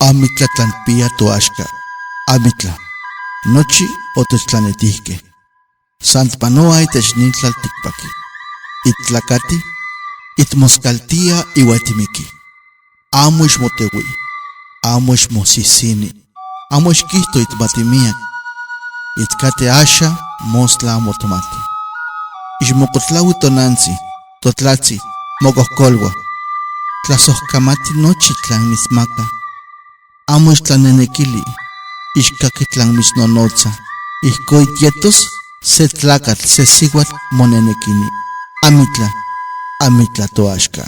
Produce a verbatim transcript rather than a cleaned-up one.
Amitla tlan pia toaxka. Amitla. Nochi otechtlanetihkeh. San tpanoa itech nin tlaltikpaki. Itlakati, itmoskaltia iwa itmiki. Amo ixmotewi, amo ixmosisini, amo ixkihto itmati miak. Itkate axa mostla amo tmati. Ixmokotlawi tonantsi, totlatsi, mokohkolwa. Tlasohkamati nochi tlan mitsmaka. Amo ixtlanenekili, ixkaki tlan mitsnonotsa. Ihko ik yetos se tlakatl, se siwatl monenekini. Amitla, amitla toaxka.